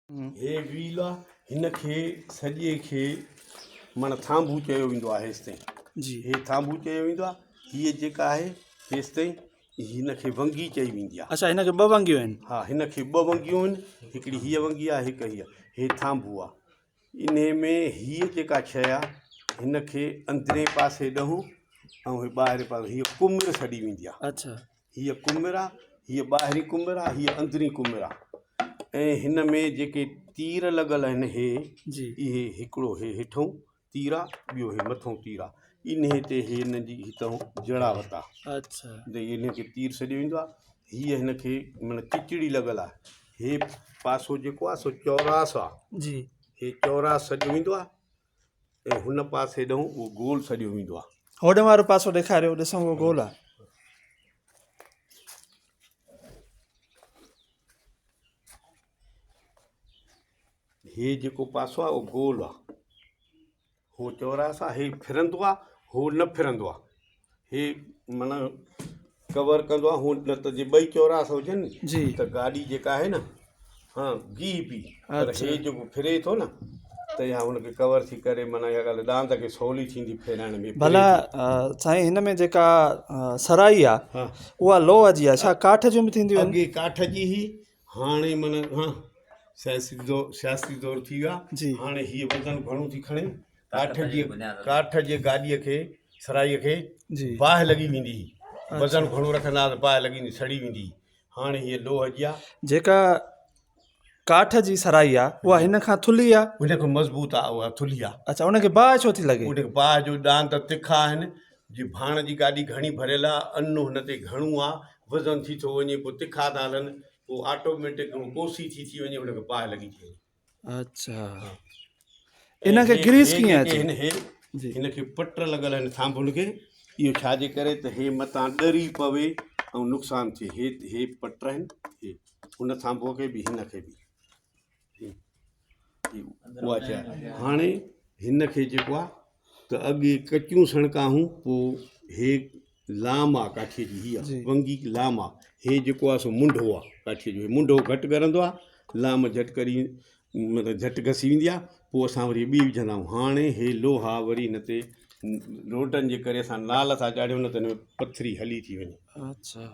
هي ويل آ هن کي سڄي کي معنيٰ ٿانڀو چيو ويندو آهي هيستائين جي هي ٿانڀو چيو ويندو آ هيء جيڪا آهي هيستائين هن کي ونگي چئي ويندي آ. اڇا هن کي ٻه ونگيون آهن. ها هن کي ٻه ونگيون آهن هڪڙي هيء ونگي آ هڪ هيء هي ٿانڀو آ انهي ۾ هيء جيڪا شيء آ هن کي اندرين پاسي ڏهون ۽ هي ٻاهرين پاسي هيء ڪمر سڏي ويندي آ. اڇا. هيء ڪمر آ، هيء ٻاهرين ڪمر آ، هيء اندرين ڪمر آ ۽ هن ۾ جيڪي تير لڳل آهن هي جي. اهي هڪڙو هي هيٺئون تير آ ٻيو هي مٿئون تير آ انهي تي هي هن جي هتئون جڙاوت آ. اڇا. ته انهي کي تير سڏيو ويندو آ. هيء هن کي معنيٰ چچڙي لڳل آ. هي پاسو جيڪو آ سو چوراس آ. جي. هي چوراس سڏيو ويندو آ. ۽ هن پاسي ڏانهن اهو گول سڏيو ويندو آهي. هوڏانهن وارو پاسو ڏيکاريو ڏسون اهو گول آهي. هي جيڪو پاسو آهي اهو گول آهي. هو چوراس آهي هي ڦرندو آهي هو نه ڦرندو آهي. هي معنيٰ ڪور ڪندو آهي هو نه ته جي ٻئي چوراس هجن جي ته گاڏي جيڪا آهي نه ها بيهي پئي پر هي جيڪو ڦري ٿو نه ته اها هن کي ڪور ٿي ڪري معنيٰ اها ڳالهه ڏاند کي سولي ٿيندي ڦيرائڻ ۾ ڀلا سائين هن ۾ جيڪا سرائي آهي اها لوهه جي آهي ڇا ڪاٺ جون به ٿينديون آهن اڳي ڪاٺ جي هئي هاڻي معنيٰ ها سياسي دور سياسي دور ٿي ويو آهي هاڻي هيء وزن گهڻو ٿي کڻي ڪاٺ جي ڪاٺ جي گاڏيء کي سرائيء کي باهه لڳي ويندي هئي. وزن گهڻو رکندا هئا ته باهه لڳي ويندي سڙي ويندي هئي. هاڻي هيء لوهه جي آ. جيڪا ڪاٺ جي سرائي آ اها هن کان ٿلهي آ؟ هن کان مضبوط آ اها ٿلهي آ. اڇا ان کي باهه ڇو ٿي لڳي؟ ان کي باهه جو ڏاند تکا آهن جي ڀاڻ جي گاڏي گهڻي ڀريل آ ان هن تي گهڻو آ وزن ٿي ٿو وڃي پوء تکا ٿا هلن پوء آٽوميٽڪ ڪوسي ٿي ٿي وڃي هن کي باهه لڳي ٿي وڃي. اڇا ان کي گريس ڪيئن اچي؟ هن هي هن کي پٽ لڳل آهن ٿانڀن کي اهو ڇا جي ڪري ته هي متان ڏري پوي ۽ نقصان ٿئي هي هي پٽ آهن هي هن ٿانڀو کي به هن کي به اها شيء هاڻي هن کي جيڪو آهي ته اڳي ڪچيون سڻڪا هون پوء هي لام آ ڪاٺيء جي هي آ ونگي لام آ هي جيڪو آ سو منڍو آ ڪاٺيء جو هي منڍو گهٽ ڳرندو آ لام جهٽ ڪري مطلب جهٽ گسي ويندي آ پوء اسان وري ٻي وجهندا آهيون هاڻي هي لوها وري هن تي روڊن جي ڪري اسان نال ٿا چاڙهيون نه ته هن ۾ پٿري هلي ٿي وڃي. اڇا.